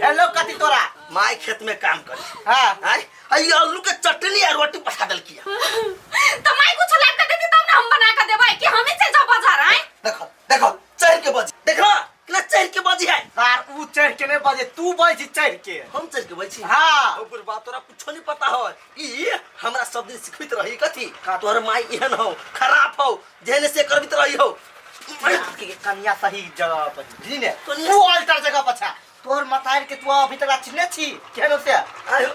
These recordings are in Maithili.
हेलो कथी तोरा माय खेत में काम करी हाँ आय आई आलू के चटनी आ रोटी पका देलकी तो माई कुछ ला के देती तब ना हम बना के देबै कि हमें चल जाओ बाजार आए देखो देखो चढ़ के बजी देखो कितना चढ़ के बजी है सार ऊ चढ़ के नहीं बजे तू बजी चढ़ के हम चढ़ के बजी हाँ। ओ बुढ़बा तोरा कुछो नहीं पता हो ई हमरा सब दिन सिखबित रही कथी तोहर माई एहन हो खराब हो जेहन से करबित रही हो कन्या सही जगह पर बुझली ने कन्या- तू अल्टर जगह पर छा तोहर मतार के तू अभी तक चिन्हे छी केहन से आयो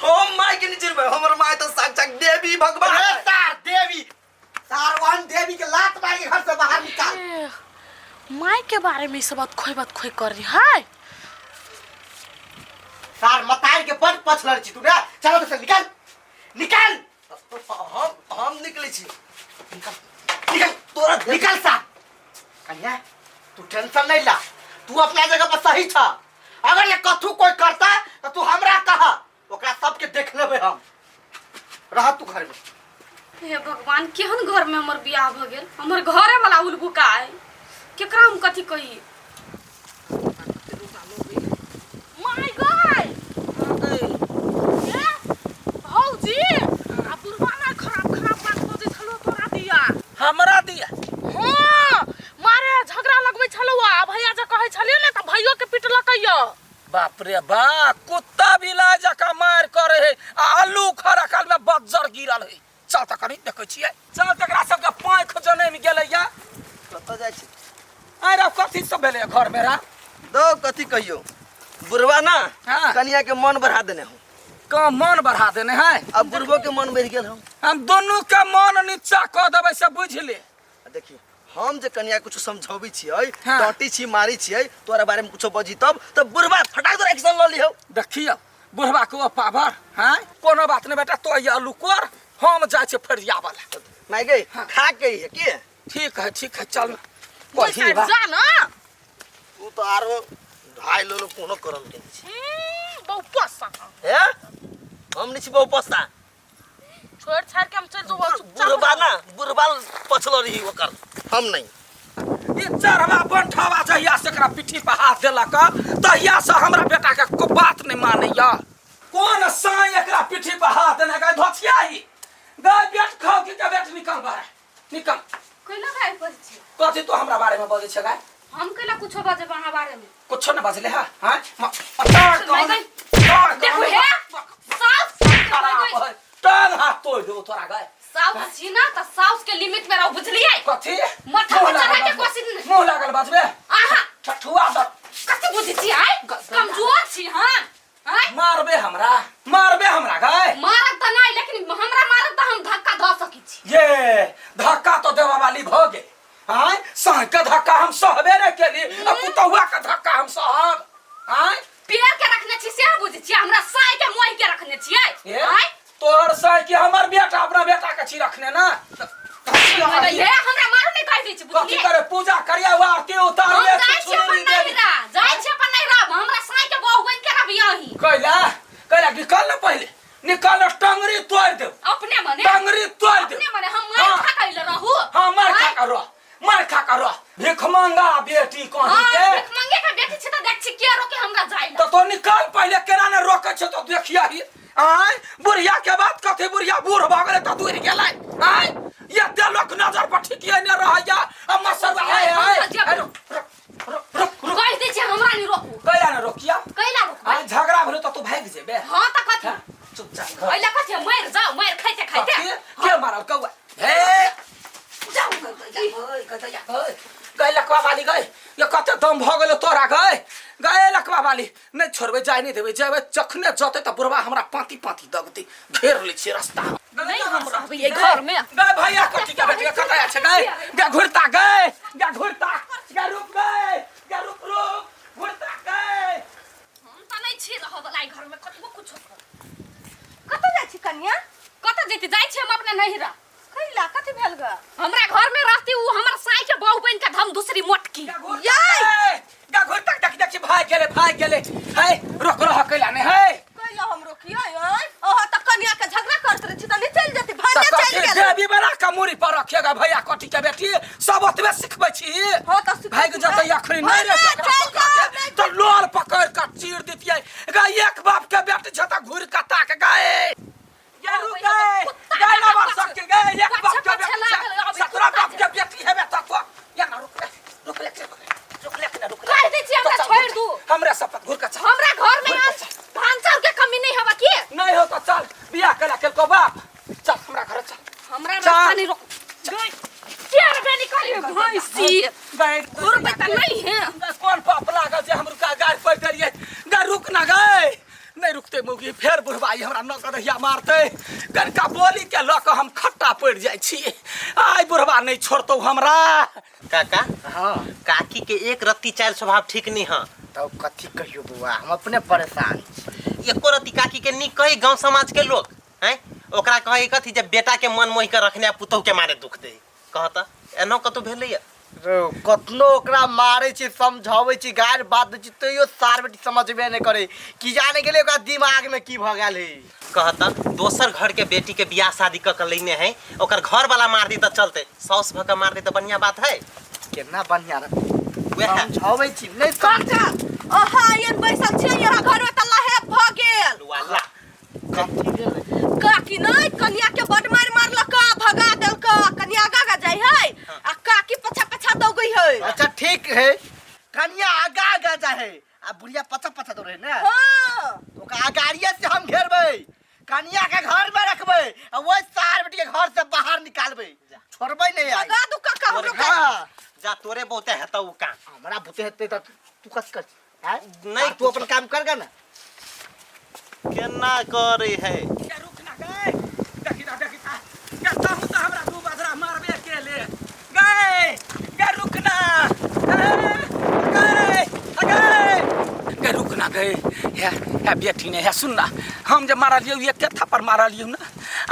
हम माई के नीचे हमर माई तो साक्षात देवी भगवान अरे सार देवी सार वन देवी के लात मार के घर से बाहर निकाल ए, माई के बारे में ई सब बात खोई बात खोई कर रही है सार मतार के बड़ पछलर छी तू ने चलो तो से निकाल निकाल हम निकले छी निकाल निकाल तोरा निकाल सार कन्या तू टेंशन नहीं ला तू अपना जगह पर सही छ अगर ये कथू कोई करता तो तू हमरा कह ओकरा सबके देख लेबे हम रह तू घर में हे भगवान केहन घर में हमर बियाह भ गेल हमर घरे वाला उलबुका है केकरा हम कथी कही माय गॉड ए भौजी आ बुढ़वा ना खराब खराब बात बजै छलो तोरा दिया हमरा दिया हाँ मारे झगड़ा लगबै छलो आ भैया जे कहै छलियै ने तऽ भैयो के पिटलकै बाप रे बा कुत्ता बिलाय जकाँ मार करे है आ आलू खड़ा काल में बज्जर गिरल है चल तऽ कनी देखै छियै चल तकरा सबके पाँख जनमि गेलैया कतऽ जाइ छी आइ रे कथी सब भेलै घर में रा दो कथी कहियो बुढ़वा ना हाँ। कनिया के मन बढ़ा देने हूँ का मन बढ़ा देने है अब बुढ़बो के मन बढ़ गेल हूँ हम दुनू के मन नीचा कऽ देबै से बुझि ले आ देखियो हम जे कनिया कुछ समझाबै छियै हाँ। डांटी छी मारी छियै तोरा बारे में कुछो बजी तब तब बुढ़वा फटाक तोरा एक्शन लऽ लिहौ देखियौ बुढ़वा के ओ पावर हैं कोनो बात नहीं बेटा तो ये आलू कोर हम जाइ छियै फरियाबऽ लए माय गई हाँ। खा के है की ठीक है चल वही बा जा ना तू तो आरो ढाई लोलो कोनो करम के नहीं छी बहुपसा हे हम नहीं छी बहु पस्ता छोड़ छाड़ के हम चल जो चुपचाप बुढ़बा ना बुढ़बा पछलो रही ओकर हम नहीं ई चढ़वा बंठवा जहिया से एकरा पिट्ठी पर हाथ देलक तहिया से हमरा बेटा के को बात नहीं मानैया कोन साँय एकरा पिट्ठी पर हाथ देने गए धोछिया ही गए बेट खाओ की के बेट निकल बाहर निकल कैला गाय बजै छी कथी तू हमरा बारे में बजै छै गाय हम कैला कुछो बजेब अहाँ बारे में कुछो न बजले हा हां माय गई। देखू हे साउस खराब है टांग हाथ तोड़ देबो तोरा गाय साउस छी ना त साउस के लिमिट में रहो बुझलियै कथी माथा मुँह पर चढ़ा लागल के बाजबे। कोशिश नहीं। मुँह लागल बाजबे अहाँ ठठुआ दर कथी बुझै छी आय कमजोर छी हम आय मारबे हमरा मारबे हमरा गाय मारब त नहीं लेकिन हमरा मारब त हम धक्का ध सकै छी ये धक्का तो देवा वाली भ गेल आय साँझ के धक्का हम सहबे नहीं केली आ पुतहुआ के धक्का हम सहब आय पेड़ के रखने छी से बुझै छी हमरा साय के मोहि के रखने छियै ये आय तोहर साँझ के हमर बेटा अपना बेटा के छी रखने ना ये हमरा मारू नहीं कहि दै छी कथी बुझलियै करे पूजा करिया आरती हम उतारिए जाइ छी अपन नैहरा जाइ छी अपन नैहरा हमरा साय के बहु बनि के रहबियै अहीं कैला कैला निकल ना पहिले निकल ना टंगरी तोड़ देब अपने मने टंगरी तोड़ देब अपने मने हम मार हाँ। खा के रहू हाँ मार खा कर रह मार खा कर रह भीख मांगा बेटी कहीं हाँ के भीख मांगे के बेटी छी त देख छी के रोके हमरा जाय तो तो निकाल पहिले केना ने रोके छै तो देखिया ही आय बुढ़िया के बात कथी बुढ़िया बूढ़ भऽ गेलै तऽ दूर गेलै आय ये देलक नजर पर ठीके ने रहैया आ मसर आय आय हम रुक रुक रुक रुक रुक कहि दै छी हमरा नहीं रोकू कैला ने रोकिया कैला रोकबै आय झगड़ा भेलो तऽ तू भागि जेबे हाँ त कथी हाँ, चुपचाप घर ऐला कथी मर जाओ मर खाइते खाइते कथी के मारल कौआ हे जाओ गए लकवा वाली गए ये कते दम भऽ गेलो तोरा गए गए लकवा वाली नहि छोड़बै जाय नहि देबै जेबै जखने जतै तऽ बुढ़वा हमरा पाँति पाँति दगतै घेर लै छियै रास्ता नहि हम रहबै एहि घरमे। गए भैया कथी के बेटी कतऽ छै गए गए घुरता गए गए घुरता गए रुक गए गए रुक रुक घुरता गए हम त नहीं छी रहऽ वाला एहि घरमे कतबो कुछो कर कतऽ जाइ छी कनिया कतऽ जैती जाइ छी हम अपना नैहरा कैला कथी भेल ग हमरा घर में रहती उ हमर साई के बहू बन के हम दूसरी मोटकी याय गा घुरता देख देख भाग गेलै भाग गेलै है रोक रह कैला नहि है कैला हम रोकियै आँय अहाँ तऽ कनिया के झगड़ा करैत रहै छी तऽ नहि चलि जेती तऽ भागे कथी चलि गेलै देवी बना के मूड़ी पर रखिएगा भैया कथी के बेटी सब ओतबे सिखबै छी हाँ, तऽ सिखबै भागि छी। जेतै अखनी नहि रे भागे ओकरा चलि पकड़ के जाउ, तऽ लोल पकड़ के चीर दितियै गा एक बाप के बेटी छ त घुर के ताक गए ये रुक गए गए ना मार सके गए एक बाप के बेटी छ 17 बाप के बेटी हेबे त तो या ना रुक ले रुक ले रुक ले रुक ले कह दै छी हमरा छोड़ दू हमरा शपथ घुर के चल हमरा घर में धान चाउर के कमी नहीं हवा की नहीं हो तो चल बियाह करा के को बाप चल हमरा घर चल हमरा चल। रास्ता नहीं रोक केर बे निकालियो भैंसी गए घुरबै त नहीं है कोन पाप लागल जे हम रुका गाय पड़ देलियै गा रुक ना गए नहीं रुकते मौगी फेर बुढ़बाई हमरा न कदहिया मारते कनका बोली के लऽ कऽ हम खट्टा पड़ि जाइ छी आइ बुढ़बा नहीं छोड़तौ हमरा काका हाँ काकी के एक रत्ती चाल स्वभाव ठीक नहीं है तब कथी कहियो बौआ हम अपने परेशान छी एको रत्ती काकी के नीक कही गांव समाज के लोग हैं ओकरा कहे कथी जे बेटा के मन मोहि के रखने आ पुतहु के मारे दुख दे कहता एना कतौ भेलैया रौ, कतनो ओकरा मारै छी समझाबै छी गारि बात दै छी तैयो सार बेटी समझबे नहि करै की जाने गेलै ओकरा दिमाग में की भऽ गेल है कहता दोसर घर के बेटी के बियाह शादी क के लेने है ओकर घर वाला मार दी त चलते साउस भ के मार दी त बढ़िया बात है केना बढ़िया रहतै वएह समझाबै छी नहि समझ काका अहाँ एहन बैसल छियै यहाँ घर में तऽ लहेब भऽ गेल वाला कथी भेलै काकी नहि कनिया के बड मारि मारलक भगा देलक कनिया आगा आगा जाइ है आ काकी पछा पछा दौगै है अच्छा ठीक है कनिया आगा आगा जाए आ बुढ़िया पछा पछा दौड़े ने हाँ ओकरा अगाड़िए से हम घेरबै कनिया के घर में रखबै आ ओहि सार बेटी के घर से बाहर निकालबै छोड़बै नहीं आई भगा दू काका हमरो के हाँ जा तोरे बहुते हेतौ उ काम हमरा बुते हेतै तऽ तू कस कर हैं नहीं तू अपन काम कर गा ना केना करे है के रुक ना गए देखी ना देखी ना के तहु तऽ हमरा दू बजरा मारबे के ले गए के रुक ना गए गए गए रुक ना गए हे हे बेटी ने हे सुन ना हम जे मारलियौ एक थप्पड़ मारलियौ ना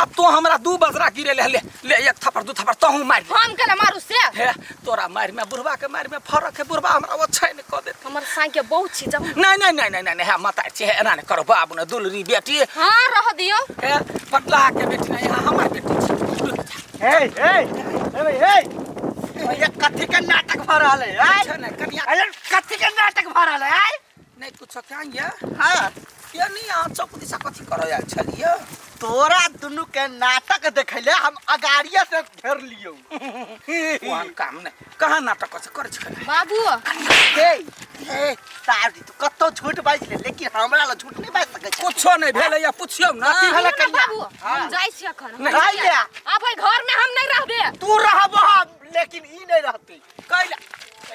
अब तो हमरा दू बजरा गिरे ले ले ले एक थप्पड़ दू थप्पड़ तहु मार ले हम केना मारू से हे तोरा मार में बुढ़वा के मार में फरक है बुढ़वा हमरा वो छै ने कह देत हमर साई के बहुत छी जब नहीं नहीं नहीं नहीं नहीं हे माता छी हे एना नहीं करो बाबू ने दुलरी बेटी हाँ रह दियो हे पटला के बेटी नहीं यहाँ हमर बेटी छी रुक जा हे हे हे भाई हे ये कथी के नाटक भऽ रहल है आय अच्छा नहीं कनिया अरे कथी के नाटक भऽ रहल है आय नहीं कुछ क्या ये हाँ ये नहीं यहाँ चौक दिशा कथी करो आयल छलियै तोरा दुनू के नाटक देखैले हम अगाड़िया से घेर लियौ ओहन काम नहीं कहाँ नाटक से करै छै बाबू हे हे साहब तू कतौ झूठ बाजि ले लेकिन हमरा लग झूठ नहीं बाजि सकै छै कुछो नहीं भेलै या पुछियौ ना कथी भेलै सुनू ना कनिया बाबू हम जाइ छी अखन नहीं, जाइ ले। अब एहि घर में हम नहीं रहबे तू रहबो हम लेकिन ई नहीं रहती कैला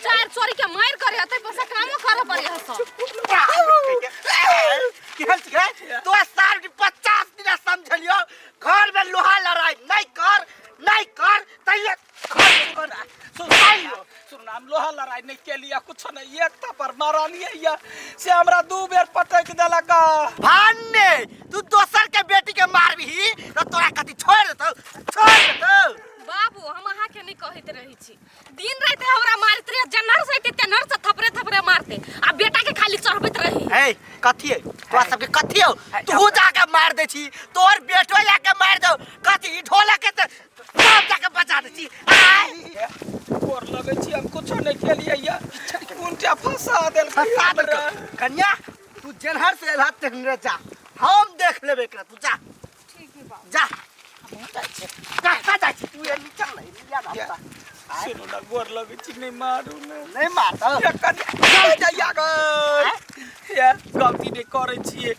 चार चोरी के मार करे हतै पैसा कामो करे पड़े हत केहन छै तो साल 50 दिन समझलियो घर में लोहा लड़ाई नहीं कर नहीं कर तैयो घर में सुन सुन हम लोहा लड़ाई नहीं केलिए कुछो नहीं एक थप्पड़ मारलिए या से हमरा दू बेर पटक देलक भान्ने तू दोसर के बेटी के मारबही तो तोरा कथी छोड़ देतौ छोड़ देतौ बाबू हम अहाँ के नहीं कहैत रहै छी दिन राति हमरा मारैत रहे जन्हर से अइते तेन्हर से थपरे थपरे मारते आ बेटा के खाली चढ़बैत रही हे कथी है तोरा सबके कथी हो तू जाके मार दै छी तोर बेटो जाके मार दौ कथी ई ढोलक के तऽ सब जाके बजा दै छी आय गोर लगै छी हम कुछो नहीं केलिए या उनटा फंसा देलकै फंसा हमरा। देलकौ। कन्या तू जेनहर से एलह तेहनरे जा हम देख लेबै एकरा तू जा ठीक है बाबू जा कहाँ जाइ छी तू एनी चल एनी जा ना सुनू ना गोर लगै छी नहीं मारू ने नहीं मारतौ ये कन्या जाइया गई ये गलती नहीं करै छियै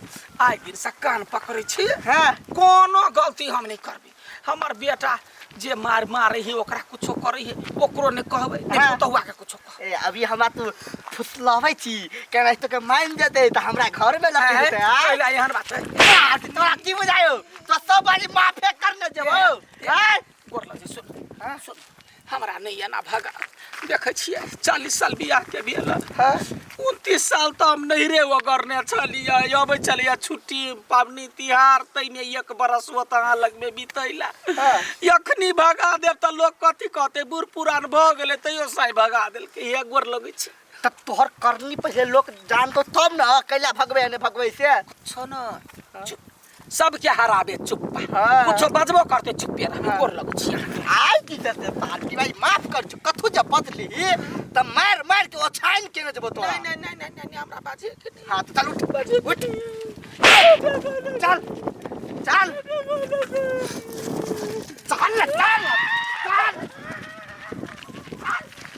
आइ दिन से कान पकड़ै छियै हाँ कोनो गलती हम नहीं करबै हमर बेटा जे मार मारे है ओकरा कुछो करे है ओकरो नहीं कहबै नहीं हाँ। पुतहुआ के कुछो कहबै ए अभी हमरा तू फुसलाबै छी केना तो के मान जेतै तऽ हमरा घर में लऽ के जेतै आय कैला एहन बात है आ, तोरा की बुझायो तो सब बारी माफे करने जेबौ आय गोर लगे सुन सुन हमरा नहीं एना भगा देखै छियै 40 साल बियाह के भेल 29 साल तऽ हम नहिरे ओगरने छलियै अबै छलियै छुट्टी पाबनि तिहार ताहिमे एक बरस ओ तऽ अहाँ लगमे बितैला एखनी भगा देब तऽ लोक कथी कहतै बूढ़ पुरान भऽ गेलै तैयो साँइ भगा देलकै हे गोर लगै छै तब तोहर करनी पहिले लोक जानतो तब न कैला भगवे ने भगवे से छो न चुप सबके हराबे चुप्पा हाँ। कुछो बजबो करते चुप्पे रहबे गोर लगै छी अहाँके। आय की करते पार्टी भाई माफ कर छु कथु जब बदली त मार मार के ओछाइन के न जेबो तोरा नहीं नहीं नहीं नहीं नहीं हमरा हमरा बाजे के नहीं। हाँ तो चल उठ उठ चल चल चल ना, चल।